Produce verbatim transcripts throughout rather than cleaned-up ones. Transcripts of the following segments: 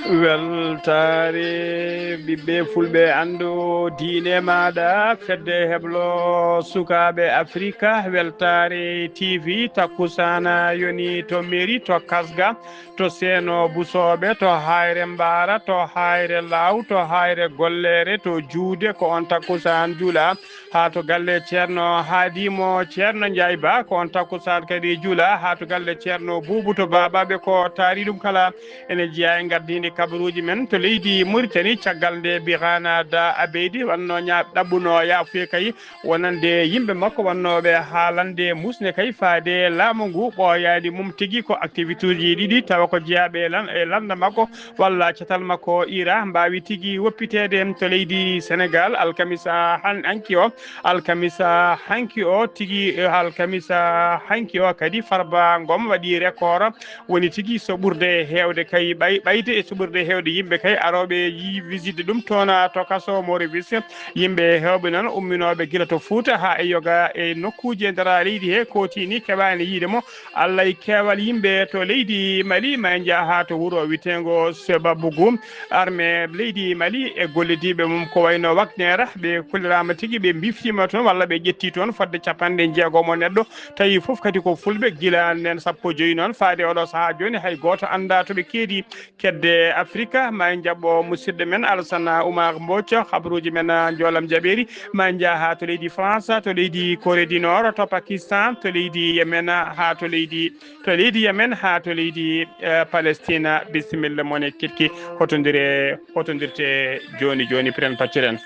Weltaare ɓiɓɓe fulɓe, anndu diine maaɗa, fedde heblo sukaaɓe Afrika, weltaare T V, takkusaana yoni to mairie, to Kasga, to Seeno Busooɓe, to Hayre Mbaara, to Hayre Laaw, to Hayre Golleere, to Juude, ko on takkusaan juula. Haa to galle Ceerno Haadimo Ceerno Njaay Ba, ko on takkusaan kadi juula. Haa to galle Ceerno Buubu to Baabaɓe, ko taari ɗum kala. Ene jeyaa e ngardiindi kabaruuji men to leydi Muritani, caggal nde Birana Da Abeydi wannoo ñaa-, ɗaɓɓunoo yaafuye kay wonande yimɓe makko wannooɓe haalande musne kay faade laamu ngu ɓooyaani mum tigi. Ko activité uji ɗiɗi tawa ko jeyaaɓe e lan-, e lannda makko walla catal makko ira mbaawi tigi woppiteede to leydi Senegal alkamisa han-, hanki o, alkamisa hanki o tigi, eh, alkamisa hanki o kadi Farba Ngom waɗi record, woni tigi so ɓurde heewde kay ɓay-, ɓayde e so ɓurde heewde yimɓe kay arooɓe yi-, visite ɗum toon to kaso Maurice. Yimɓe heewɓe noon umminooɓe gila to Fuuta haa e yoga e nokkuuji e nder leydi he kootini keɓaani yiide mo. Allah e keewal yimɓe to leydi Mali, ma en njaha haa to wuro wiyeteengo Sebabugu. Armée leydi Mali e gollidiiɓe mum ko wayno Wagner, ɓe kolliraama tigi, ɓe mbiftiima toon walla ɓe ƴetti toon fodde capanɗe jeegom o neɗɗo, tawi fof kadi ko fulɓe, gila nen sappo joyi noon faade oɗo sahaa jooni, hay gooto anndaa to ɓe keedi. Kedde Afrika, ma en njaɓɓo musidɗo men Alassane Oumar Mbodj, habruuji men, ah, njoolam jaɓeeri, ma en njaha haa to leydi France, to leydi Corée du Nord, to Pakistan, to leydi Yemen, haa to leydi, to leydi Yemen, haa to leydi, eh, Palestine. Bisimilla mon e keɗki, hotondire, hotondirte jooni jooni, piren pacciren.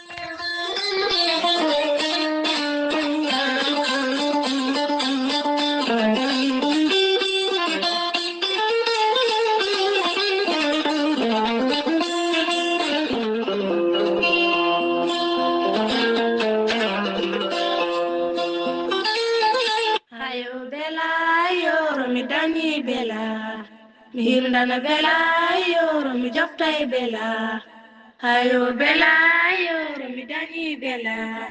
Hayo bela, yoro mi dañi bela. Mi hindana bela, yoro mi joftay bela. Hayo bela, yoro mi dañi bela.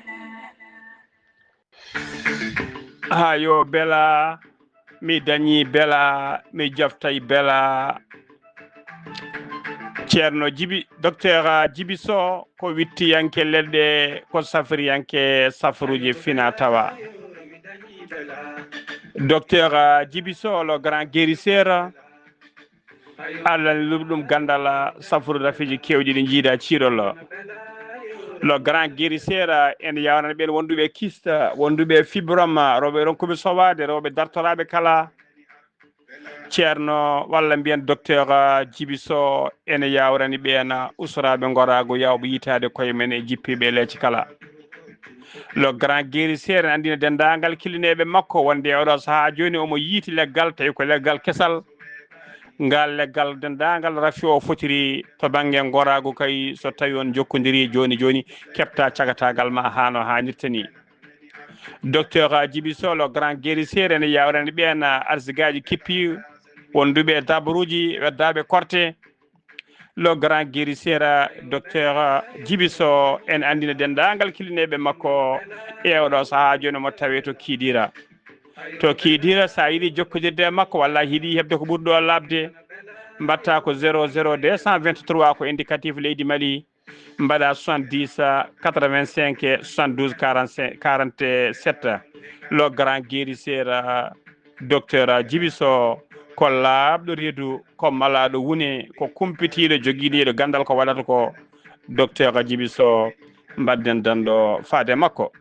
Hayo bela, mi dañi bela, mi joftay bela. Ceerno Jibi, Docteur Jibi Sow, ko wittiyanke leɗɗe, ko safriyanke safruuji fina tawa. Docteur Jibi Sow, le grand guérisseur, Allah luɓi ɗum ganndal, safrude rafiji kewɗi ɗi jiida ciirol. Le grand guérisseur, en yawnani ɓen wonduɓe kyste, wonduɓe fibrome, rewɓe ronkuɓe sowaade, rewɓe dartoraaɓe kala. Ceerno walla mbiyen Docteur Jibi Sow ene yawrani ɓeen usuraaɓe ngoraagu yawɓe yitaade koye men e jippiiɓe e leece kala. Le grand guérisseur ene anndina denndaangal killineeɓe makko wonde e oɗo sahaa jooni omo yiiti leggal, tawi ko leggal kesal. Ngal leggal denndaangal rafi o fotiri to bannge ngoraagu kay, so tawi on njokkondirii jooni jooni, keɓta cagataagal ma haa no haanirta ni. Docteur Jibi Sow, le grand guérisseur, ene yawrani ɓeen arsigaaji kippi wonduɓe e dabaruuji weddaaɓe korte. Le grand guérisseur, Docteur Jibi Sow, ene anndina denndaangal killineeɓe makko e oɗo sahaa jooni mo tawee to Kidira. To Kidira, so a yiɗi jokkondirde e makko walla a yiɗi heɓde ko ɓuri ɗo laaɓde, mbaɗta ko zéro zéro deux cent vingt-trois, ko indicatif leydi Mali, mbaɗa soixante-dix, quatre-vingt-cinq, soixante-douze, quarante-cinq, quarante-sept. Le grand guérisseur, Docteur Jibi Sow, ko laaɓɗo reedu, ko malaaɗo wune, ko kumpitiiɗo, jogiiɗo ganndal ko waɗata ko. Docteur Jibi Sow, mbaɗden danndo faade makko.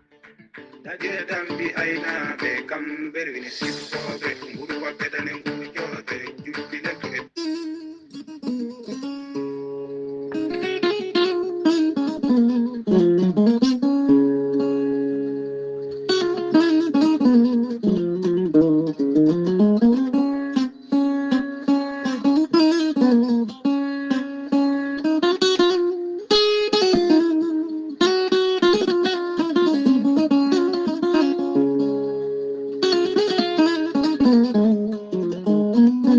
Taƴe dambi aynaaɓe, kam berwini sippooɓe, nguru waɓɓe dane nguru jooɗe, jubbi lento e Aadi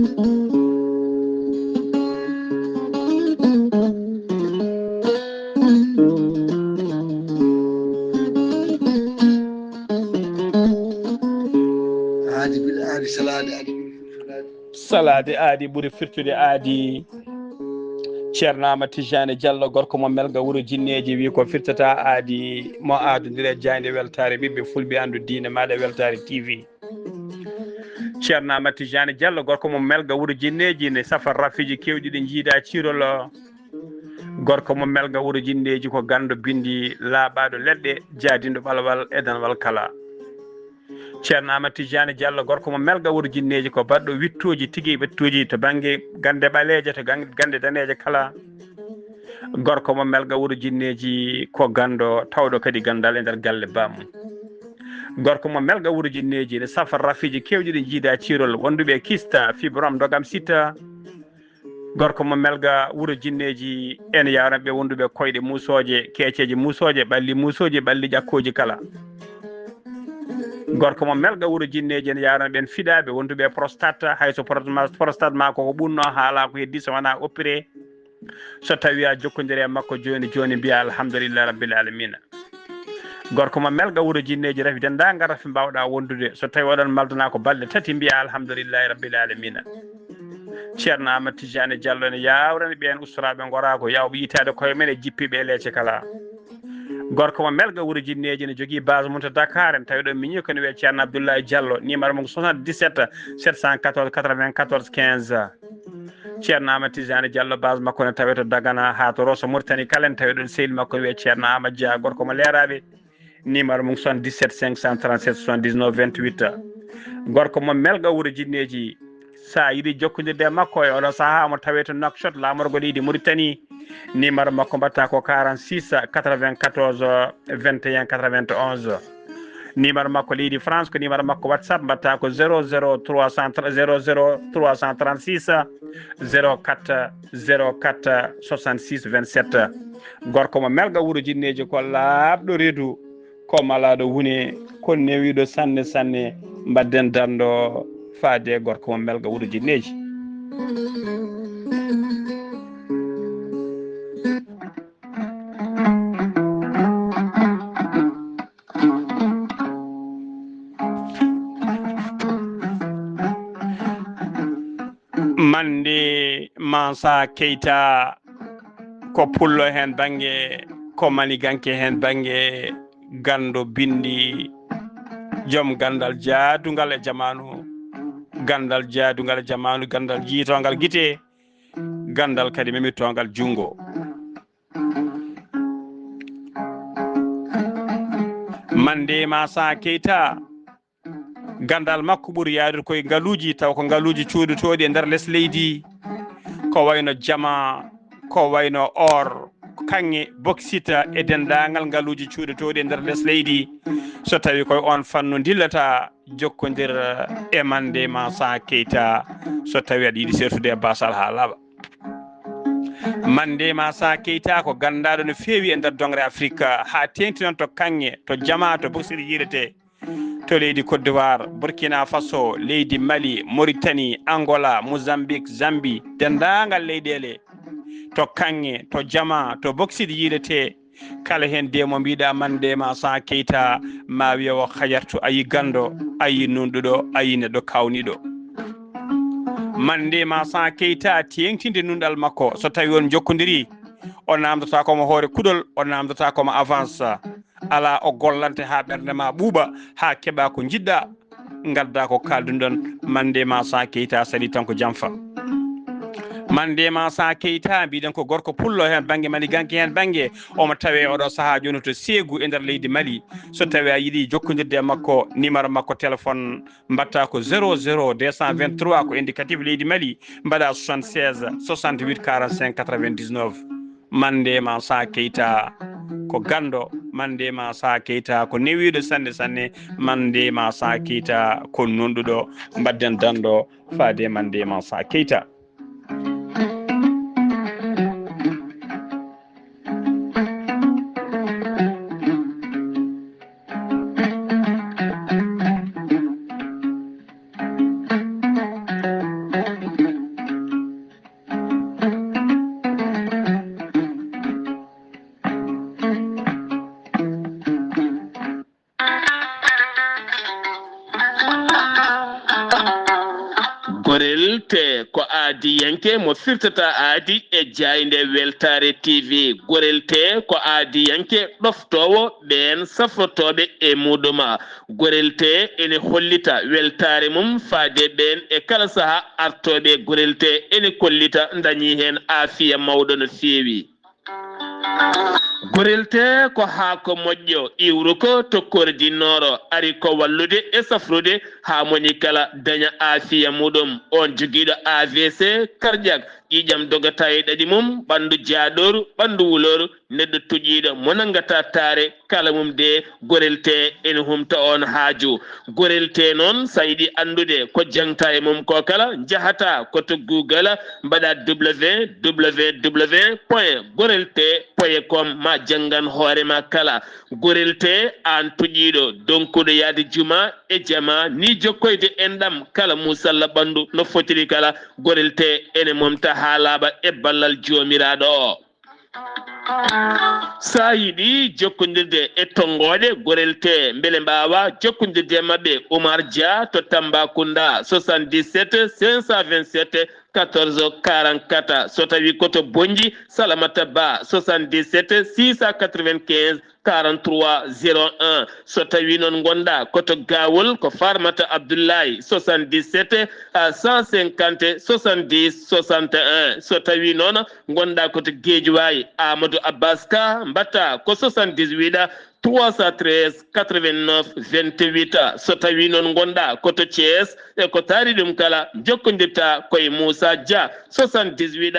bil aadi, salaade aadi bil aadi. Salaade aadi ɓuri firtude aadi. Ceerno Amadou Tijani Diallo, gorko mo Melga, wuro Jinneeji, wi ko firtata aadi mo aadondire jaaynde weltaare ɓiɓɓe fulɓe anndu diine maaɗa weltaare T V. Ceerno Amadou Tijani Diallo, gorko mo Melga, wuro Jinneeji, ne safa rafiiji keewɗi ɗi jiida ciirol. Gorko mo Melga, wuro Jinneeji, ko ganndo binndi laaɓaaɗo leɗɗe, jaadinɗo ɓalwal e danwal kala. Ceerno Amadou Tijani Diallo, gorko mo Melga, wuro Jinneeji, ko baɗɗo wittooji tigi, wittooji to bannge gannde ɓaleeje, to gan-, gannde daneeje kala. Gorko mo Melga, wuro Jinneeji, ko ganndo tawɗo kadi ganndal e nder galle bammum. Gorko mo Melga, wuro Jinneeji, ne safa rafiiji keewɗi ɗi jiida ciirol, wonduɓe e kista, fibrome, ndogam, sita. Gorko mo Melga, wuro Jinneeji, en yaaran ɓe wonduɓe koyɗe muusooje, keeceeje muusooje, ɓalli muusooji, ɓalli ƴakkooji kala. Gorko mo Melga, wuro Jinneeji, en yaaran ɓen fiɗaaɓe wonduɓe e prostate, hay so pro-, prostate ma ko ko ɓunnoo haalaa ko heddi so wonaa opéré. So tawii a jokkondire e makko jooni jooni, mbiya alhamdulillahi rabbil alamina. Gorko mo Melga, wuro Jinneeji, rafi denndaangal rafi mbaawɗaa wondude. So tawii oɗon maldana ko balɗe tati, mbiya alhamdulillahi rabbil alamina. Ceerno Amadou Tijani Diallo ne yaawrani ɓeen ustoraaɓe ngoraagu, yaawɓe yitaade koye men e jippiiɓe e leece kala. Gorko mo Melga, wuro Jinneeji, ne jogii base mum to Dakar, en tawi ɗo miñi ko ne wiyee Ceerno Abdoulaye Diallo, numéro mum ko soixante-dix-sept sept cent quatorze quatre-vingt-quatorze quinze. Ceerno Amadou Tijani Diallo, base makko ne tawee to Dagana haa to Rosso Mauritanie kala, en tawi ɗon sehil makko ne wiyee Ceerno Amadou Dia, gorko mo Leeraaɓe. Numéro mum soixante-dix-sept cinq cent trente-sept soixante-dix-neuf vingt-huit. Gorko mo Melga, wuro Jinneeji. So a yiɗi jokkondirde e makko e oɗo sahaa, omo tawee to Nouakchott, laamorgo leydi Mauritanie. Numéro makko mbaɗata ko quarante-six quatre-vingt-quatorze vingt et un quatre-vingt-onze. Numéro makko leydi France ko numéro makko WhatsApp, mbaɗata ko zéro zéro trois cent, zéro zéro trois cent trente-six zéro quatre zéro quatre soixante-six vingt-sept. Gorko mo Melga, wuro Jinneeji, ko laaɓɗo reedu, ko malaaɗo wune, ko newiiɗo sanne sanne. Mbaɗden darndo faade gorko mo Melga, wuro Jinneeji. Mande Mansa Keita ko pullo heen bannge, ko maniganke heen bannge, ganndo binndi, joom ganndal jaadungal e jamaanu, ganndal jaadungal e jamaanu, ganndal jiytoongal gite, ganndal kadi memitoongal junngo. Mande Mansa Keita, ganndal makko ɓuri yaadude koye ngaluuji, taw ko ngaluuji coodotooɗi e nder les leydi, ko wayno jama, ko wayno or, kaŋŋe, boksit e denndaangal ngaluuji coodotooɗi e nder les leydi. So tawii koye oon fannu ndillata, jokkondir e Mande Mansa Keita, so tawii aɗa yiɗi sertude e baasal haa laaɓa. Mande Mansa Keita ko ganndaaɗo no feewi e nder doŋre Afirka, haa teeŋti noon to kaŋŋe, to jama, to boksiri yiiletee, to leydi Côte d'Ivoire, Burkina Faso, leydi Mali, Mauritanie, Angola, Mozambique, Zambie, denndaangal leyɗeele, to kaŋŋe, to jama, to boksiri yiiletee, kala heen de mo mbiɗa Mande Mansa Keita, ma wiya o hayartu, a yi ganndo, a yi nunɗuɗo, a yi neɗɗo kawniɗo. Mande Mansa Keita, teeŋtinde nunɗal makko, so tawi on jokkondiri, o namdata ko mo hoore kuɗol, o namdata ko mo avance. Alaa o gollante haa ɓernde ma ɓuuɓa, haa keɓa ko njiɗɗa, ngadda ko kaldunɗon. Mande Mansa Keita sali tan ko janfa. Mande Mansa Keita, mbiɗen ko gorko pullo heen bannge maniganke heen bannge, omo tawee oɗo sahaa jooni to Ségou e nder leydi Mali. So tawii a yiɗi jokkondirde e makko, numéro makko téléphone mbaɗta ko zéro zéro deux cent vingt-trois, ko indicatif leydi Mali, mbaɗa soixante-seize soixante-huit quarante-cinq quatre-vingt-dix-neuf. Mande Mansa Keita ko ganndo, Mande Mansa Keita ko newiiɗo sanne sanne, Mande Mansa Keita ko nunɗuɗo. Mbaɗden darndo faade Mande Mansa Keita. Gorel tee ko aadiyanke mo firtata aadi e jaaynde Weltaare T V. Gorel tee ko aadiyanke ɗoftoowo ɓeen safrotooɓe e muɗum. Gorel tee ene hollita weltaare mum faade ɓeen e kala sahaa artooɓe. Gorel tee ene kollita ndañii heen aafiya mawɗo no feewi. Gorel tee ko haako moƴƴo, iwruko to kordi nooro, ari ko wallude e safrude haa moni kala daña aafiya muɗum. Oon jogiiɗo A V C, karƴak, ƴiiƴam dogata e ɗaɗi mum, ɓanndu jaaɗooru, ɓanndu wulooru, neɗɗo tuƴiiɗo mo nanngataa taare, kala mum de gorel tee ene humta oon haaju. Gorel tee noon, so a yiɗi anndude ko jaŋta e mum ko kala, njahata ko to Google, mbaɗa W W W point gorel tee point com, ma janngan hoore ma kala. Gorel tee, aan tuƴiiɗo, donkuɗo yahde juma e jama, ni jokkoyde enɗam kala muusalla ɓanndu no fotiri kala, gorel tee ene momta haa laaɓa e ballal Joomiraaɗo o. So a yiɗi jokkondirde e tonngooɗe gorel tee, mbele mbaawa jokkondirde e maɓɓe, Oumar Dia to Tambacounda, soixante-dix-sept cinq cent vingt-sept quatorze quarante-quatre. So tawii ko to Bonnji, Salamata Ba, soixante-dix-sept six cent quatre-vingt-quinze quarante-trois zéro un. So tawii noon ngonɗaa ko to Gawol, ko Farmata Abdoulaye, soixante-dix-sept cent cinquante soixante-dix soixante et un. So tawii noon ngonɗaa ko to Guédiawaye, Amadou Abbas Ka, mbaɗta ko soixante-dix-huit trois cent treize quatre-vingt-neuf vingt-huit. So tawii noon ngonɗaa ko to Thiès, e ko taari ɗum kala, njokkondirta ko e Moussa Dia, soixante-dix-huit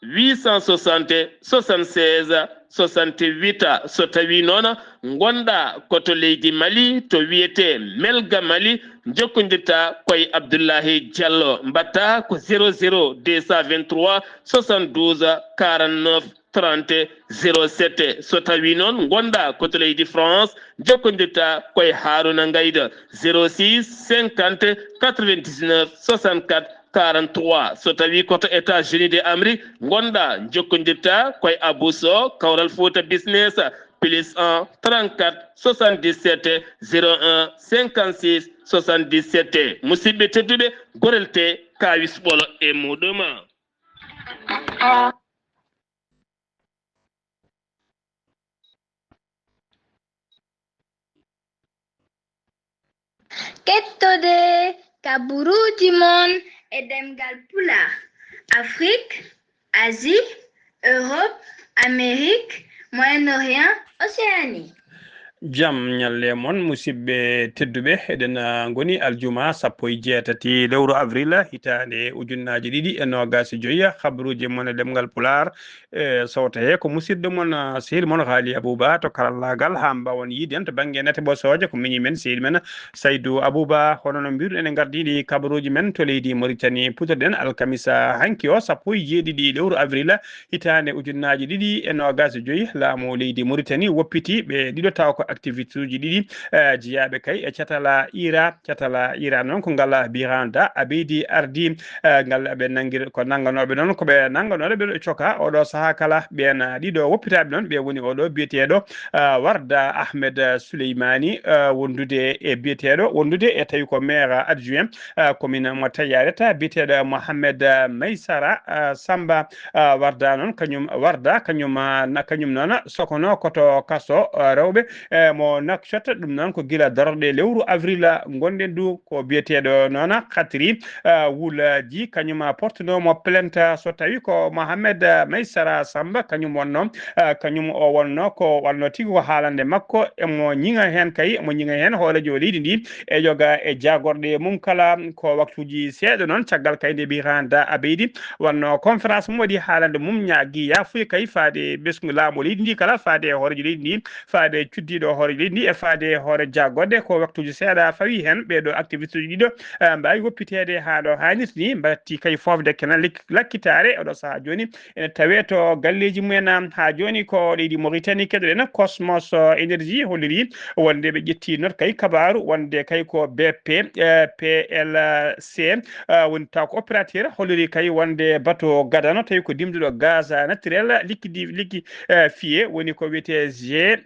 huit cent soixante soixante-seize soixante-huit. So tawii noon ngonɗaa ko to leydi Mali, to wiyetee Melga Mali, njokkondirta ko e Abdullahi Diallo, mbaɗta ko zéro zéro deux cent vingt-trois soixante-douze quarante-neuf trente zéro sept. So tawii noon ngonɗaa ko to leydi France, njokkondirta ko e Haruna Ngayda, zéro six cinquante quatre-vingt-dix-neuf soixante-quatre quarante-trois. So tawii ko to États-Unis de Amérique ngonɗaa, njokkondirta ko e Abou Sow, Kawral Fouta Business, plus un trente-quatre soixante-dix-sept zéro un cinquante-six soixante-dix-sept. Musidɓe tedduɓe, gorel tee kaawis ɓolo e muɗum. Kettode kaburuuji mon e ɗemngal Pulaar, Afrik, Asie, Europe, Amérique, Moyen-Orient, Océanie. Jam ñalle mon, musidɓe tedduɓe. Eɗen, ah, ngoni aljuma sappo e jeetati lewru avril, hitaande ujunnaaji ɗiɗi e noogaas e joy. Habaruuji mon e ɗemngal Pulaar, e sowta he ko musidɗo mon, ah, sehil mon Haali Abuba to karallaagal, haa mbaawen yiide en to bannge nate ɓosooje, ko miñi men, sehil men Saydu Abuba. Hono no mbiruɗen, en ngardiiɗi kabaruuji men to leydi Moritani. Puɗɗorɗen alkamisa hanki o, sappo e jeeɗiɗi lewru avril, hitaande ujunnaaji ɗiɗi e noogaas e joy, laamu leydi Moritani woppiti ɓe ɗiɗo, tawa ko activiste uji ɗiɗi, eh, jeyaaɓe kay e catala Ira. Catala Ira noon ko ngal Biranda Abeydi ardi, eh, ngal ɓe nanngir, ko nannganooɓe noon, ko ɓe nannganooɓe ɓe ɗo coka oɗo sahaa kala. Ɓeen, eh, ɗiɗo woppitaaɓe noon, ɓe woni oɗo biyeteeɗo, eh, Warda Ahmed Souleymani, eh, wondude e biyeteeɗo, wondude e tawi ko maire adjoint, eh, commune mo Tayaret, biyeteeɗo Mohamed, eh, Maysara, eh, Samba, eh, Warda noon, kañum, Warda, kañum, eh, na, kañum noon sokono ko to kaso, eh, rewɓe, eh, mo Nouakchott. Ɗum noon ko gila darorɗe lewru avril ngonɗen du. Ko biyeteeɗo noon Khatri, eh, Wulaji, kañum portunoomo plainte. So tawi ko Mohamed, eh, Maysara Samba, kañum wonno, eh, kañum o wonno ko, wonno tigi ko haalande makko, emo ñiŋa heen kay, emo ñiŋa heen hooreejo leydi ndi e yoga e jaagorɗe mum kala. Ko waktuuji seeɗa noon, caggal kay nde Biranda Abeydi wonno conférence mum waɗi haalande mum, ñaagi yaafuya kay faade ɓesngu laamu leydi ndi kala, faade hooreejo leydi ndi, faade cuddiiɗo hooreejo leydi ndi e faade hoore jaagorɗe. Ko waktuuji seeɗa fawi heen, ɓeeɗo activiste uji ɗiɗo, eh, mbaawi woppiteede haa ɗo haanirta ni, mbatti kay foofde kena lek-, lakkitaare oɗo sahaa jooni. Ene tawee to galleeji mumen, haa jooni ko leydi Mauritanie. Keɗoɗen Cosmos, eh, Énergie holliri wonde ɓe ƴetti note kay kabaaru wonde kay ko B P, eh, P L C, eh, woni taw ko opérateur, holliri kay wonde bateau gadano tawi ko dimduɗo gaz naturel, liquide, liquide, eh, fié, woni ko wiyetee G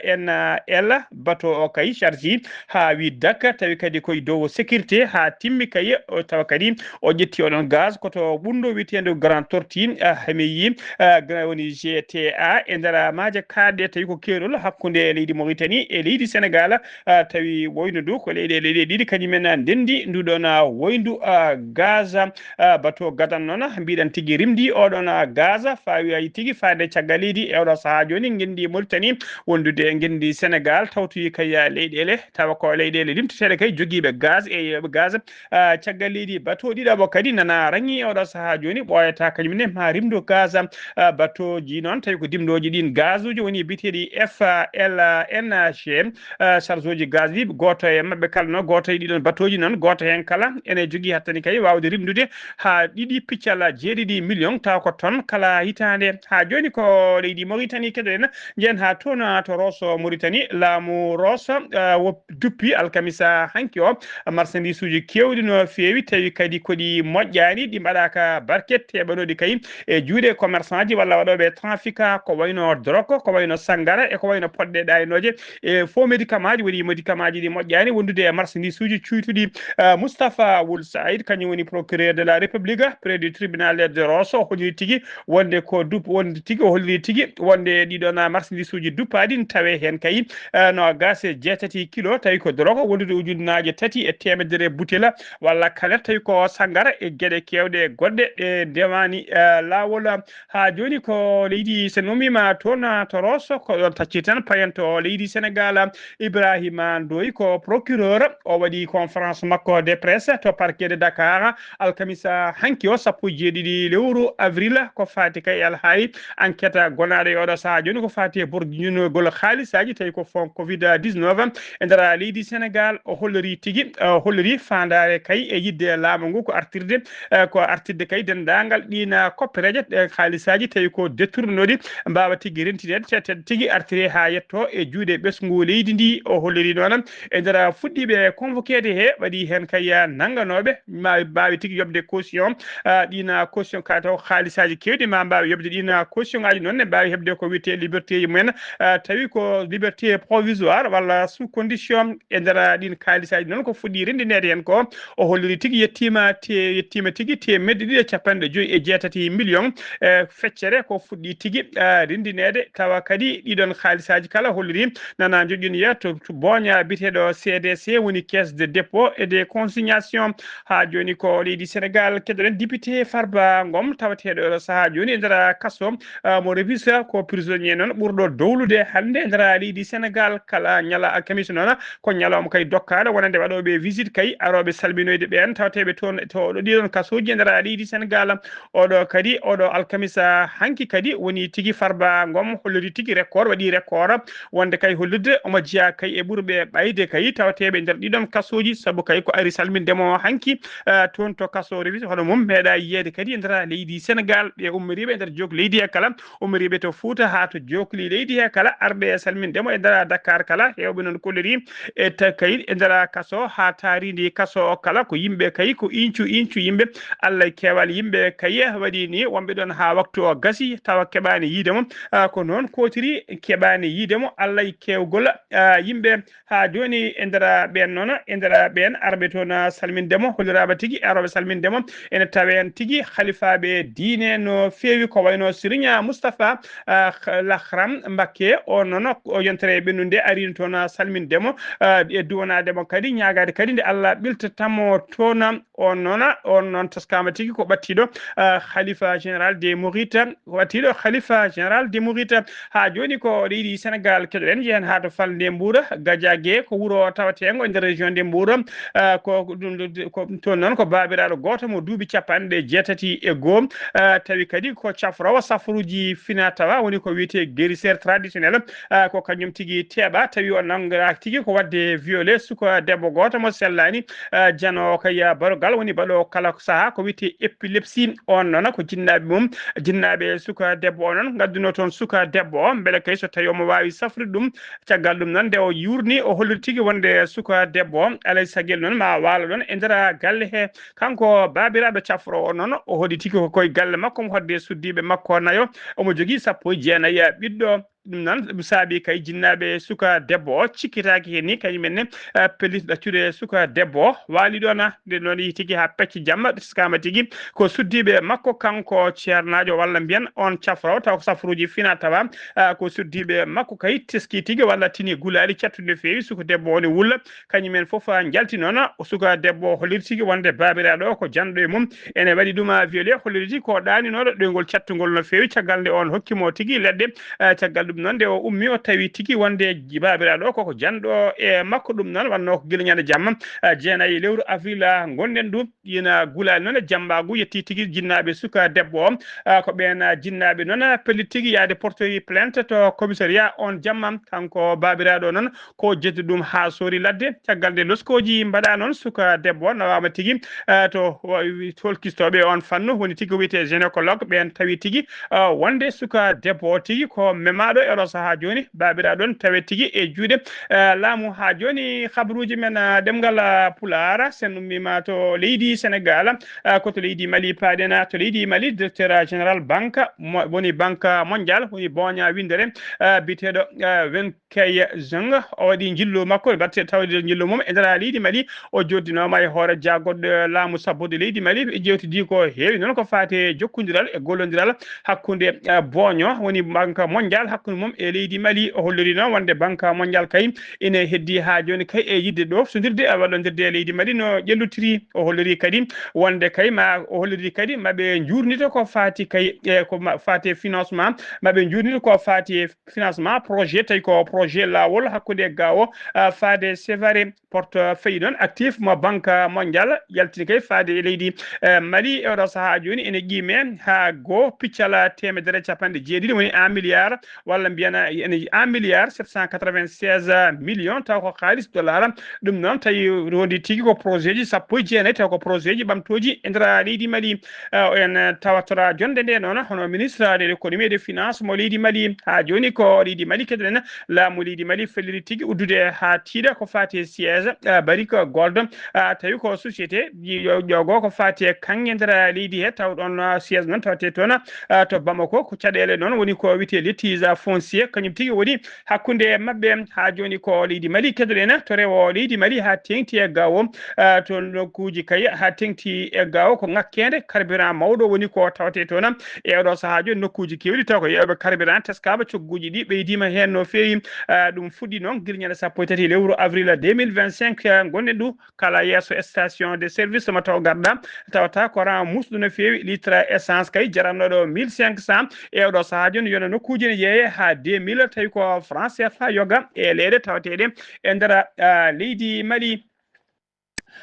N Ela bato o kay charge haa wi dakka, tawi kadi koye dow sécurité haa timmi kay, o tawa kadi o ƴetti oɗon gaz ko to ɓunndo wiyeteendu Grand Tortue, ah, hemi yi, ah, gra-, woni G T A e nder maaje kaaɗɗe, tawi ko keerol hakkunde leydi Mauritanie e leydi Sénégal, ah, tawi woyno du ko leyɗe, leyɗe ɗiɗi kañum en ndenndi ndu ɗon, ah, woyndu, ah, gaz, ah, bato gadan noon mbiɗen tigi rimdi oɗon, ah, gaz faawi ay tigi faade caggal leydi e oɗo sahaa jooni ngenndi Mauritanie wondude e ngenndi Sénégal, tawtoyi kay leyɗeele, tawa ko leyɗeele limteteeɗe kay jogiiɓe gaz e yeeyooɓe gaz. Ah, caggal leydi bato ɗiɗaɓo kadi nana raŋi oɗo sahaa jooni, ɓooyata kañum ne ma rimdo gaz. Ah, batoji noon, tawi ko dimdoji ɗin gazuji woni biyeteeɗi F L N G, ah, charge uji gaz ɗi, gooto e maɓɓe kala no, gooto e ɗiɗon batoji noon, gooto heen kala ene jogii hattani kay waawde rimdude haa ɗiɗi piccal jeeɗiɗi million, tawa ko ton kala hitaande. Haa jooni ko leydi Mauritanie keɗoɗen. Njen haa toon to Rosso Mauritanie, laamu Rosso, ah, wo duppi alkamisa hanki o marchandise uji keewɗi no feewi, tawi kadi ko ɗi moƴƴaani, ɗi mbaɗaaka barket, teɓanooɗi kay e juuɗe commerçant ji walla waɗooɓe trafic, ko wayno drogue, ko wayno sanngara e ko wayno poɗɗe ɗaynooje e fof médicament ji, woni médicament ji ɗi moƴƴaani wondude e marchandise uji cuytuɗi. Ah, Moustapha Wul Said, kañum woni procureur de la République près du tribunal de Rosso, o holliri tigi wonde ko dup-, wonde tigi, o holliri tigi wonde ɗiɗon marchandise uji duppaaɗi ne tawe heen kay, eh, noogaas e jeetati kilo, tawi ko drogue wondude ujunnaaje tati e teemedere butela walla kanet, tawi ko sanngara e geɗe keewɗe goɗɗe ɗe ndemaani, eh, laawol. Haa jooni ko leydi, so numiima toon to Rosso, ko ɗon tacci tan payen to leydi Sénégal. Ibrahima Ndoye ko procureur, o waɗi conférence makko de presse to parquet de Dakar, alkamisa hanki o, sappo e jeeɗiɗi lewru avril, ko faati kay e alhaali enquête gonaaɗo e oɗo sahaa jooni, ko faati e borjinogol haalisaaji, tawi ko fonds covid dix-neuf e nder leydi Sénégal. O holliri tigi, o holliri faandaare kay e yiɗde laamu ngu ko artirde, eh, ko artirde kay denndaangal ɗiin koppereeje, eh, haalisaaji tawi ko détournooɗi, mbaawa tigi rentineede, te, te tigi artire haa yetto e juuɗe ɓesngu leydi ndi. O holliri noon e nder fuɗɗiiɓe convoqueede he, waɗi heen kay nannganooɓe ma mbaawi tigi yoɓde caution, ah, ɗiin caution ka taw haalisaaji keewɗi ma mbaawi yoɓde ɗiin caution ŋaaji noon ne mbaawi heɓde ko wiyetee liberté ji mumen, ah, tawi ko liberté provisoire walla sous condition. E nder ɗiin haalisaaji noon ko fuɗɗi renndineede heen ko, o holliri tigi yettiima te-, yettiima tigi teemedde ɗiɗi e capanɗe joyi e jeetati million, e feccere ko fuɗɗi tigi, ah, renndineede, tawa kadi ɗiɗon haalisaaji kala holliri nana njoƴƴini to, to booña biyeteeɗo C D C, woni Caisse de dépôt et de consignation. Haa jooni ko leydi Sénégal keɗoɗen député Farba Ngom, tawateeɗo e oɗo sahaa jooni e nder kaso, ah, mo Rebus, ko prisonnier noon ɓurɗo dowlude hannde e nder leydi Sénégal. Kala ñala alkamisa noon ko ñalawma kay dokkaaɗo wonande waɗooɓe visite kay arooɓe salminoyde ɓeen tawateeɓe toon to ɗo ɗiɗon kasooji e nder leydi Sénégal. Oɗo kadi, oɗo alkamisa hanki kadi woni tigi Farba Ngom holliri tigi record, waɗi record wonde kay hollirde omo jeyaa kay e ɓurɓe ɓayde kay tawateeɓe nder ɗiɗon kasooji, sabu kay ko ari salminde mo hanki, eh, toon to kaso Rebus, hono mum meeɗa yiyeede kadi e nder leydi Sénégal. Ɓe ummoriiɓe e nder jook leydi he kala, ummoriiɓe to Fuuta haa to jookli leydi he kala, arɓe e salminde mo e nder Dakar kala, heewɓe noon kolliri e ta-, kay e nder kaso haa taarindi kaso o kala, ko yimɓe kay, ko incu, incu yimɓe, Allah e keewal yimɓe kay waɗi ni, wonɓe ɗoon haa waktu o gasi, tawa keɓaani yiide mo. Ah, ko noon kootiri, keɓaani yiide mo, Allah e keewgol, ah, yimɓe. Haa jooni e nder ɓeen noon, e nder ɓeen arɓe toon salminde mo, holliraama tigi arooɓe salminde mo, ene tawa heen tigi halifaaɓe diine no feewi, ko wayno Siriña Mustapha, ah, Lahram Mbakke, o noon o yontere e ɓennunde ariino toon salminde mo, ah, e duwanaade mo kadi, ñaagaade kadi nde Allah ɓiltata mo toon. On noon, on noon taskaama tigi ko ɓattiiɗo, ah, Khalifa Général des Mourides, ko ɓattiiɗo Khalifa Général des Mourides. Haa jooni ko leydi Sénégal keɗoɗen, njehen haa to falnde Mbuur, Gadiagué ko wuro tawateengo e nder région de Mbuur. Ah, ko ɗum, ko toon noon ko baabiraaɗo gooto mo duuɓi capanɗe jeetati e goo, ah, tawi kadi ko cafroowo safruuji fina tawa, woni ko wiyetee guérisseur traditionnel. Ah, ko kañum tigi teeɓa, tawi o nanngoraaki tigi ko waɗde violé suka debbo gooto mo sellaani, ah, janoowo kay barogal, woni baɗoowo kala sahaa ko wiyetee épilepsie. On noon ko jinnaaɓe mum, jinnaaɓe suka debbo o noon ngaddunoo toon suka debbo o, mbele kay so tawii omo waawi safrude ɗum. Caggal ɗum noon, nde o yuurni, o holliri tigi wonde suka debbo o, alaa e sago noon ma waalo ɗoon e nder galle he. Kanko baabiraaɗo cafroowo o noon, o hoɗi tigi ko koye galle makko, omo hoɗde suddiiɓe makko nayo. Omo jogii sappo e jeenayi ɓiɗɗo. Ɗum noon, ɗum saabi kay jinnaaɓe suka debbo o cikkitaaki heen ni, kañum en ne, eh, pellit ɗaccude suka debbo o. Waali ɗoon, ah, nde noon yehi tigi haa pecce jamma, ɓe teskaama tigi ko suddiiɓe makko, kanko ceernaajo, walla mbiyen on cafroowo, taw ko safruuji fina tawa, ah, ko suddiiɓe makko kay teski tigi, walla tini gulaali cattude no feewi, suka debbo o ne wulla. Kañum en fof, ah, njalti noon, o suka debbo o holliri tigi wonde baabiraaɗo o ko janɗo e mum, ene waɗi ɗum, ah, violé, holliri tigi ko ɗaaninooɗo ɗoyngol cattungol no feewi, caggal nde on hokki mo tigi leɗɗe, eh, caggal ɗum noon, nde o ummi, o tawi tigi wonde ji-, baabiraaɗo o koko janɗo e makko. Ɗum noon, wannoo ko gila ñande jamma, eh, jeenayi lewru avril, ah, ngonɗen ɗum. Ina gulaali noon e jammbaagu, yetti tigi jinnaaɓe suka debbo o, ah, ko ɓeen, ah, jinnaaɓe noon, ah, pellit tigi yaade portoyi plainte to commissariat on jamma. Kanko baabiraaɗo noon, ko jeddi ɗum haa soori ladde. Caggal nde loskooji mbaɗaa noon, suka debbo o nawaama tigi, eh, to wa-, wi-, tolkistooɓe on fannu, woni tigi wiyetee gynécologue, ɓeen tawi tigi, eh, wonde suka debbo o tigi ko memaaɗo e oɗo sahaa jooni, baabiraaɗo on tawe tigi e juuɗe, eh, laamu. Haa jooni, habruuji men, eh, ɗemngal, eh, Pulaar, sen ummiima to leydi Senegaal, eh, ko to leydi Mali paaɗen, eh, to leydi Mali, directeur général banque mo-, woni Banque mondiale, woni booña winndere, eh, biyeteeɗo, eh, Wen Kay Zeng, o waɗi njillu makko, batte tawde njillu mum e nder leydi Mali. O joddinooma e hoore jagorɗo laamu sabborde leydi Mali. Ɓe jewtidi ko heewi noon ko faati e jokkondiral e gollondiral hakkunde, eh, booño, woni Banque mondiale, hakkunde mum e leydi Mali. O holliri noon wonde Banque mondiale kay ine heddi haa jooni kay e yiɗde ɗo sondirde e wallondirde e leydi Mali no ƴellitiri. O holliri kadi wonde kay ma, o holliri kadi ma ɓe njuurnito ko faati kay e ko ma-, faati e financement, ma ɓe njuurnito ko faati e financement projet, tawi ko projet laawol hakkunde e Gao, ah, faade Sévaré, portefeuille noon actif mo Banque mondiale yaltini kay faade e leydi, eh, Mali. E oɗo sahaa jooni ene qiime haa goo piccal teemedere capanɗe jeeɗiɗi, woni un milliard, walla mbiyana ene un milliard sept cent quatre-vingt-seize millions, taw ko kaalis dollar. Ɗum noon tawi rondi tigi ko projet ji sappo e jeenayi, taw ko projet ji ɓamtooji e nder leydi Mali. Eh, en, eh, tawatora jonde nde noon, hono ministre de l'économie et des finances mo leydi Mali. Haa jooni ko leydi Mali keɗoɗen, laamu leydi Mali felliri tigi uddude haa tiiɗa ko faati e siège, eh, Barrick Gold, eh, tawi ko société ji-, yo-, jogo ko faati e kaŋŋe nder leydi he, taw ɗon, eh, siège noon tawete toon, eh, to Bamako. Ko caɗeele noon woni ko wiyetee litige foncier, kañum tigi woni hakkunde maɓɓe. Haa jooni ko leydi Mali keɗoɗen, to rewo leydi Mali haa teeŋti e Gao, eh, to nokkuuji kay haa teeŋti e Gao ko ŋakkeende carburant mawɗo woni ko tawetee toon. E oɗo sahaa jooni nokkuuji keewɗi taw ko yeewɓe carburant teskaama, cogguuji ɗi ɓeydiima heen no feewi. Eh, ɗum fuɗɗi noon gila ñande sappo e tati lewru avril deux mille vingt-cinq, eh, ngonɗen ɗo kala yeeso station de service mo taw garɗa, tawata ko ran musɗo no feewi. Litre essence kay jarannooɗo mille cinq cents, e oɗo sahaa jooni yona nokkuuji ne yeeye haa deux mille, tawi ko franc C F A yoga e leyɗe tawateeɗe e nder, ah, leydi Mali.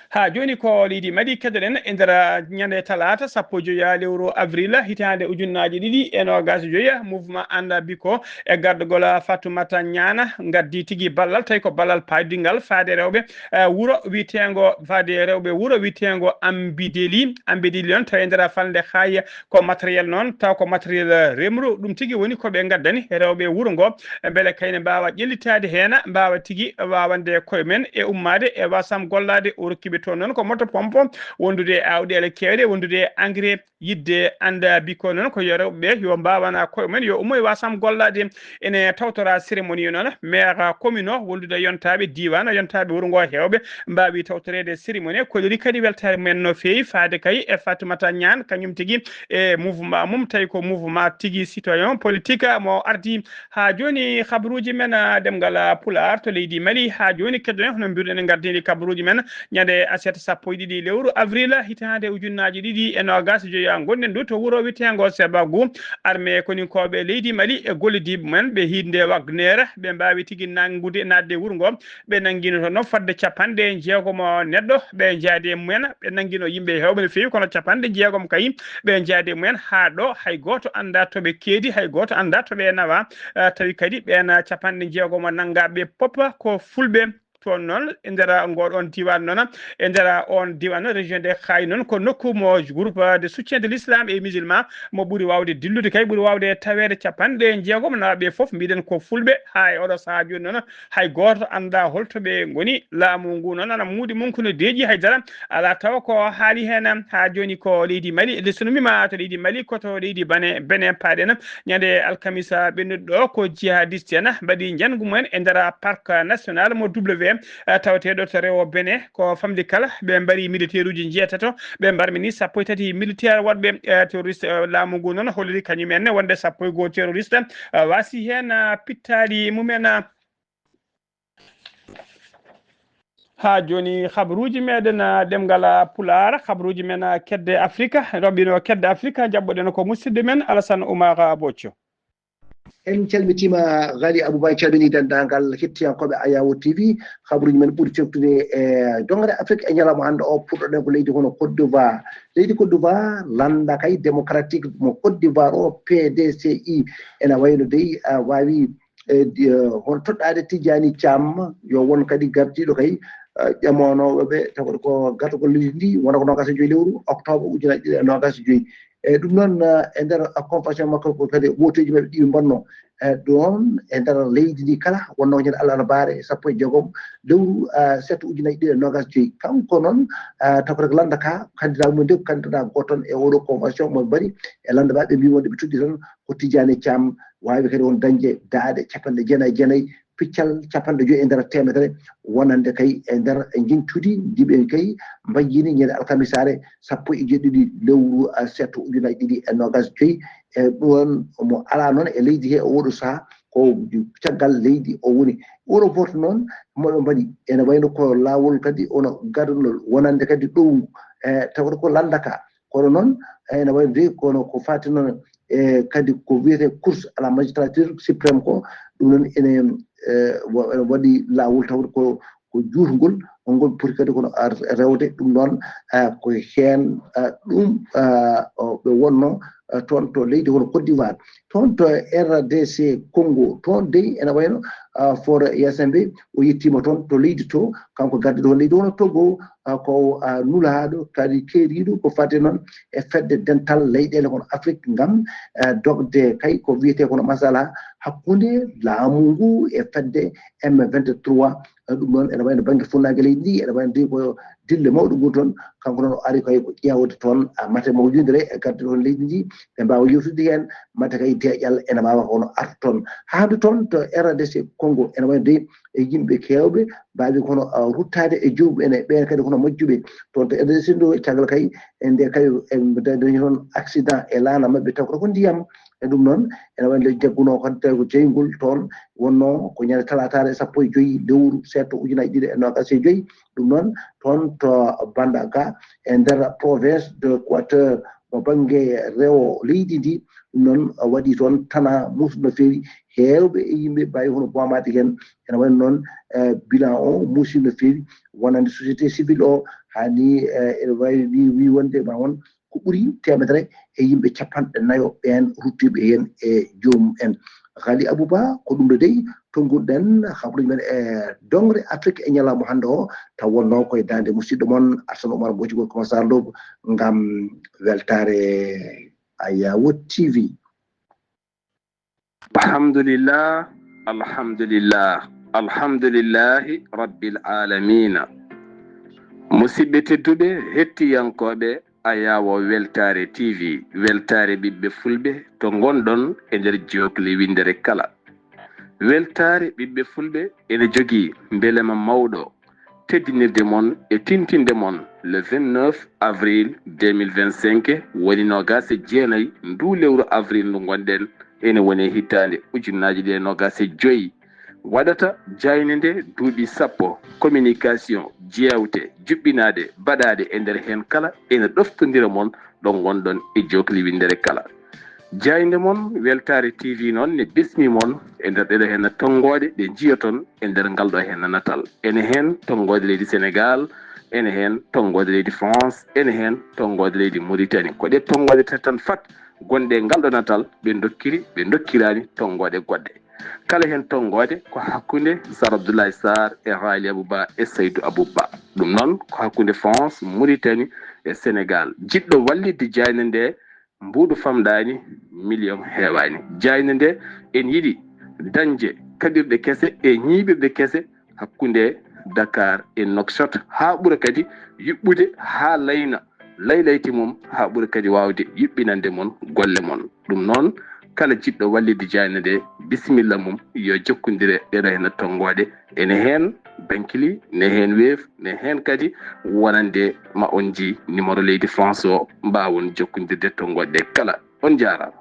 Haa jooni ko leydi Mali keɗoɗen e nder ñande talaata sappo e joya lewru avril hitaande ujunnaaji ɗiɗi e noogaas e joya, mouvement Anda Biko e gardagol Fatoumata Niane ngaddi tigi ballal, tawi ko ballal paydingal faade rewɓe, eh, wuro witeengo, faade rewɓe wuro witeengo Ambideli. Ambideli noon tawi e nder falnde Haaya ko matériel noon, taw ko matériel, eh, remru. Ɗum tigi woni ko ɓe ngaddani rewɓe wuro ngo, mbele kayne mbaawa ƴellitaade heen, mbaawa tigi waawande koye men e ummaade e wasam gollaade. O rokki ɓe toon noon ko moto pompe, wondude e aawɗeele keewɗe, wondude e engrais, yiɗde Anda Biko noon ko yo rewɓe ɓe yo mbaawana koye men, yo ummo e wasam gollaade. Ene tawtora cérémonie noon, maire commune o, wondude e yontaaɓe diiwaan, yontaaɓe wuro ngo heewɓe mbaawi tawtoreede cérémonie, kolliri kadi weltaare mumen no feewi faade kay e Fatoumata Niane, kañum tigi e mouvement mum, tawi ko mouvement tigi citoyen politique mo ardi. Haa jooni, kabaruuji men, ah, ɗemngal, ah, Pulaar to leydi Mali. Haa jooni, keɗoɗen hono mbiruɗen en ngardini kabaruuji men ñande aset sappo e ɗiɗi lewru avril hitaande ujunnaaji ɗiɗi e noogaas e joya. Ngonɗen ɗo to wuro witeengo Sebagu. Armée koninkooɓe leydi Mali e gollidiiɓe men ɓe hiinde Wagner, ɓe mbaawi tigi nanngude, naatde wuro ngo. Ɓe nanngino toon noon fodde capanɗe jeegom neɗɗo, ɓe njaadi e mumen. Ɓe nanngino yimɓe heewɓe no feewi, kono capanɗe jeegom kay ɓe njaadi e mumen haa ɗo, hay gooto anndaa to ɓe keedi, hay gooto anndaa to ɓe nawaa. Ah, tawi kadi ɓeen capanɗe jeegom nanngaaɓe pop ko fulɓe. Toon noon, e nder ngooɗoon diiwaan noon, e nder oon diiwaan, région de Khaï noon, ko nokku mo groupe de soutien de l'islam et musulman mo ɓuri waawde dillude kay, ɓuri waawde taweede capanɗe jeegom. Naaɓe fof mbiɗen ko fulɓe, haa e oɗo sahaa jooni noon, hay gooto anndaa hol to ɓe ngoni. Laamu ngu noon ana muuɗi mum kono deeƴi, haydara alaa tawa ko haali heen. Haa jooni ko leydi Mali, le sunumi ma to leydi Mali, ko to leydi Bane, Benin paaɗen. Ñande alkamisa ɓennuɗo ɗo ko jihadiste en mbaɗi njanngu mumen e nder parc national mo W M, eh, tawateeɗo to rewo Benin. Ko famɗi kala, ɓe mbari militaire uji njeetato, ɓe mbarmini sappo e tati militaire waɗɓe, eh, terroriste, eh, laamu ngu noon holliri kañum en ne wonde sappo e goho terroriste, eh, waasi heen, eh, pittaali mumen, eh. Haa jooni, habaruuji meɗen, ah, ɗemngal, ah, Pulaar, habaruuji men, ah, kedde Afrika, raɓɓino kedde Afrika, jaɓɓoɗen ko musidɗo men Alassane Oumar Bothio. En calmitiima, Ghali Abouba, en calminii denndaangal hettiyankooɓe Ayawo T V. Habaruuji men ɓuri teftude e dongre Afrique e ñalawma hannde o, puɗɗoɗen ko leydi hono Côte d'Ivoire. Leydi Côte d'Ivoire, lannda kay démocratique mo Côte d'Ivoire o, P D C I, ena wayno dey, ah, waawi e di- eh, hono toɗɗaade Tijjani Caam, yo won kadi gardiiɗo kay, eh, ƴamonooɓe ɓe, tawa ko gatagol leydi ndi, wona ko noogaas e joy lewru oktoobre ujunaaji ɗiɗi e noogaas e joy. E ɗum noon, eh, e nder convention makko ko kadi wooteeji maɓɓe ɗi ɓe mbonno. E ɗoon e nder leydi ndi kala, wonnoo ko ñande alarbaare sappo e jeegom lewru, eh, seeɗa ujunaaji ɗiɗi e noogaas e joy. Kanko noon, eh, tawa ko lannda ka, candidat mum nde ko candidat gooto tan e oɗo convention mo mbaɗi e lannda mbaɓe mbi wonde ɓe toɗɗii tan ko Tijjani Caam, waawi kadi won dañde daaɗe capanɗe jeenayi e jeenayi, piccal capanɗe joyi e nder teemedere, wonande kay e nder njeñtudi ndi ɓe kay mbayyini ñande alkamisaare sappo e jeeɗiɗi lewru, ah, seeɗa ujunaaji ɗiɗi e noogaas e joy. E ɗoon mo alaa noon e leydi he e oɗo sahaa, ko caggal leydi o woni. Oɗo vote noon mo ɓe mbaɗi, ene wayno ko laawol kadi ono gadunol wonande kadi ɗowngu, e tawata ko lannda ka. Kono noon, ene wayno de, kono ko faati noon e kadi ko wiyetee course à la magistrature suprême ko, ɗum noon ene, eh, wa-, ene waɗi laawol tawde ko, ko juutngol, ngol poti kadi kono ar-, rewde. Ɗum noon, eh, ko heen, eh, ɗum, eh, o, ɓe wonno, eh, toon to leydi hono Côte d'Ivoire. Toon to R D C Congo, toon dey ene wayno, eh, Faure Gnassingbé, o yettiima toon to leydi to, kanko gardiiɗo leydi hono Togo, ah, ko, ah, nulaaɗo kadi keeriiɗo ko faati noon e fedde dental leyɗeele hono Afrik ngam, ah, dogde kay ko wiyetee kono masala hakkunde laamu ngu e fedde M vingt-trois. Ah, ɗum noon ene wayno bannge funnaange leydi ndi, ene wayno de ko dille mawɗo ngu toon, kanko noon o ari kay ko ƴeewde toon, ah, mate mawjudere e gardiiɗo leydi ndi, ɓe mbaawa yewtude heen, mate kay deeƴal ene waawa kono arta toon. Haa hannde toon to R D C Congo ene wayno de e yimɓe keewɓe mbaawi kono, ah, ruttaade e joomum en, e ɓeen kadi kono majjuɓe toon to R D C ɗo, caggal kay e nde kay e dañi toon accident e laana maɓɓe, taw ko ndiyam. E ɗum noon ene wayno jaggunoo kadi tawi ko jeyngol toon wonnoo ko ñande talaataare sappo e joyi lewru seeɗa ujunaaji ɗiɗi e noogaas e joyi. Ɗum noon toon to Bandaka e nder province de Quateur mo bannge rewo leydi ndi. Ɗum noon waɗi toon tana muusude no feewi, heewɓe e yimɓe mbaawi hono boomaade heen. Ene wayno noon, eh, bilan o muusi no feewi, wonande société civile o, haa ni, eh, ene waawi wi, wi wonde ma won ko ɓuri teemedere e yimɓe capanɗe nayo ɓeen ruttiiɓe heen e joomum en. Ghali Abouba, ko ɗum ɗo dey, tonnguɗen habaruuji men e dongre Afrik e ñalawma hannde o, taw wonnoo koye daande musidɗo mon Alassane Oumar Bothio Commissaire Loob ngam weltaare Ayawo T V. Alhamdulillah, alhamdulillah, alhamdulillahi rabbil alamina. Musidɓe tedduɓe, hettiyankooɓe Ayawo Weltaare T V, weltaare ɓiɓɓe fulɓe to ngonɗon e nder jokli winndere kala. Weltaare ɓiɓɓe fulɓe ene jogii mbelema mawɗo teddinirde mon e tintinde mon le vingt-neuf avril deux mille vingt-cinq, woni noogaas e jeenayi nduu lewru avril ndu ngonɗen, ene woni e hitaande ujunnaji ɗiɗi e noogaas e joyi. Waɗata jaaynde nde duuɓi sappo, communication, jeewte, juɓɓinaaɗe, baɗaaɗe e nder heen kala, ene ɗoftondira mon ɗo ngonɗon e jokli winndere kala. Jaaynde mon Weltaare T V noon ne bismi mon e nder ɗeɗo heen tonngooɗe ɗe njiyoton e nder ngal ɗo heen natal. Ene heen tonngooɗe leydi Senegal, ene heen tonngooɗe leydi France, ene heen tonngooɗe leydi Mauritanie. Ko ɗe tonngooɗe tati tan fat gonɗe e ngal ɗo natal, ɓe ndokkiri, ɓe ndokkiraani tonngooɗe goɗɗe. Kala heen tonngoode ko hakkunde Sar Abdoulaye Sarr e Ghali Abouba e Saydou Abouba. Ɗum noon ko hakkunde France, Mauritanie e Sénégal. Jiɗɗo wallitde jaaynde nde, mbuuɗu famɗaani, million heewaani. Jaaynde nde, en yiɗi dañde kaɓirɗe kese e ñiiɓirɗe kese hakkunde Dakar e Nouakchott, haa ɓura kadi yuɓɓude, haa layna laylayti mum, haa ɓura kadi waawde yuɓɓinande mon golle mon. Ɗum noon, kala jiɗɗo wallitde jaaynde nde, bisimilla mum, yo jokkondir e ɗee ɗoo heen tonngoode. Ene heen Bankili, ne heen Wave, ne heen kadi wonande ma on nji numéro leydi France o, mbaawon jokkondirde tonngoode ɗe kala. On njaaraama.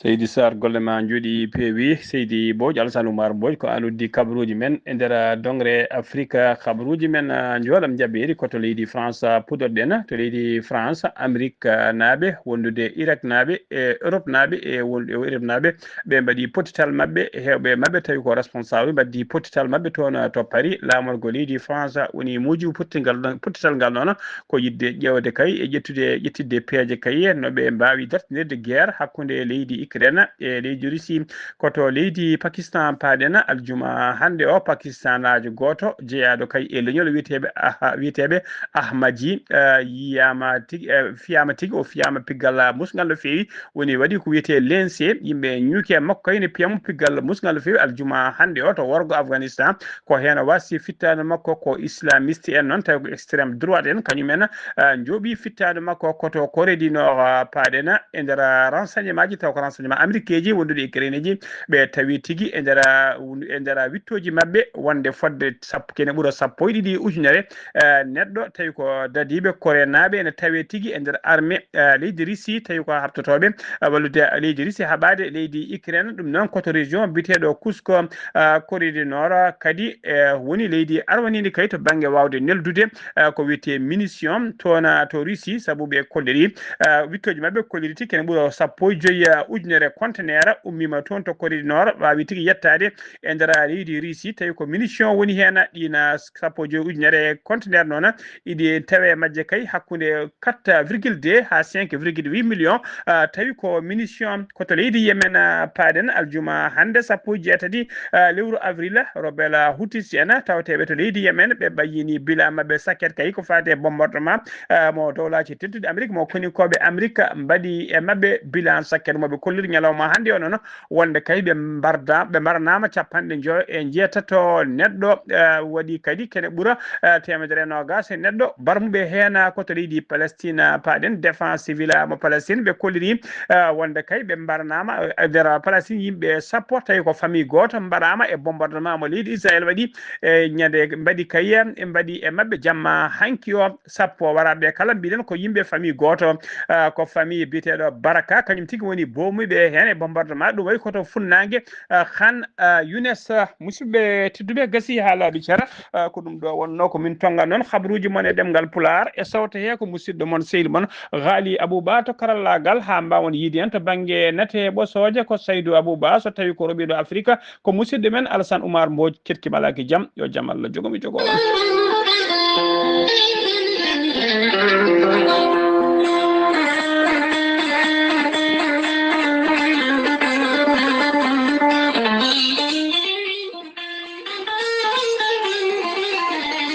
Seydi Sarr, golle ma njooɗi peewi. Seydi Mbodj, Alassane Oumar Mbodj, ko an uddi kabaruuji men e nder dongre Afrika. Kabaruuji men, ah, njooɗam jabeeri ko to leydi France, ah, puɗɗorɗen. To leydi France, Amérique, ah, naaɓe wondude Irak naaɓe e Europe naaɓe e won-, e Europe naaɓe, ɓe mbaɗi pottital maɓɓe, heewɓe maɓɓe tawi ko responsable mbaɗdi pottital maɓɓe toon, ah, to Paris. Laamorgo leydi France woni muuji pottital ngal, pottital ngal noon ko yiɗde ƴeewde kay e ƴettude, ƴettitde peeje kay no ɓe mbaawi dartinirde guerre hakkunde leydi Ukraine e leydi Russie. Ko to leydi Pakistan paaɗen aljuma hannde o. Pakistanaajo gooto jeyaaɗo kay e leñol wiyeteeɓe, aha, wiyeteeɓe Ahmadji, eh, yiyaama tigi, eh, fiyaama tigi, o fiyaama piggal musngal no feewi. Woni waɗi ko wiyetee lense, yimɓe ñuuki e makko kay no piyamo piggal musngal no feewi aljuma hannde o to worgo Afghanistan. Ko heen o wasi fittaandu makko ko islamiste en noon, tawi ko extrême droite en, kañum en, ah, njooɓi fittaandu makko ko to Corée du Nord, ah, paaɗen e nder, ah, renseignement ji, taw ko renseignement américain ji wondude e Ukraine ji, ɓe tawi tigi e nder, ah, e nder wittooji maɓɓe wonde fodde sappo, kene ɓura sappo e ɗiɗi ujunere, ah, neɗɗo, tawi ko dadiiɓe Corée naaɓe ene tawe tigi e nder armée, ah, leydi Russie, tawi ko haɓtotooɓe, ah, wallude leydi Russie haɓaade leydi Ukraine, ɗum noon ko to région biyeteeɗo Kusko, ah, Corée du Nord, kadi, eh, woni leydi arwaniindi kay to bannge waawde neldude, ah, ko wiyetee munition toon, ah, to Russie, sabu ɓe kolliri, ah, wittooji maɓɓe kolliri tigi kene ɓura sappo e joyi, ah, ujunere conteneur ummiima toon to Corée du Nord, waawi tigi yettaade e nder leydi Russie, tawi ko munition woni heen, ɗiin sappo e joyi ujunere conteneur noon, iɗi tawe majje kay hakkunde quatre virgule deux haa cinq virgule huit million, ah, tawi ko munition. Ko to leydi Yemen, ah, paaɗen aljuma hannde sappo e jeetati, ah, lewru avril, rebelle Houthis en tawateeɓe to leydi Yemen, ɓe ɓayyini bilan maɓɓe sakket kay ko faati e bombardement, ah, mo dowlaaji tedduɗi Amérique, mo konikooɓe Amérique mbaɗi e maɓɓe bilan sakket mo ɓe kolliri ñalawma hannde o noon, wonde kay ɓe mbarda, ɓe mbaranaama capanɗe njoyo e njeetato neɗɗo, eh, waɗi kadi kene ɓura, eh, teemedere e noogaas e neɗɗo barmuɓe heen ko to leydi Palestine, ah, paaɗen défense civile, ah, mo Palestine ɓe kolliri, eh, wonde kay ɓe mbaranaama, eh, e nder Palestine yimɓe sappo, tawi ko famille gooto mbaɗaama e bombardement mo leydi Israël waɗi e ñande mbaɗi kay, e mbaɗi e maɓɓe jamma hanki o. Sappo waraaɓe kala mbiɗen ko yimɓe famille gooto, ah, ko famille biyeteeɗo Baraka, kañum tigi woni boomuɓe heen e bombardement, ɗum wayi koto funnaange, ah, Khan, ah, Younes. Musidɓe tedduɓe, gasi haa laaɓi cara, ah, ko ɗum ɗo wonno ko min tonga noon habaruuji mon e ɗemngal Pulaar e sawte he ko musidɗo mon sehil mon Ghali Abouba to karallaagal haa mbaawon yiide en to bannge nate ɓosooje ko Saydou Abouba, so tawi ko roɓiiɗo Afrika ko musidɗo men Alassane Oumar Mbodj. Ketki malaaki jam, yo jam Allah jogo mi jogo on.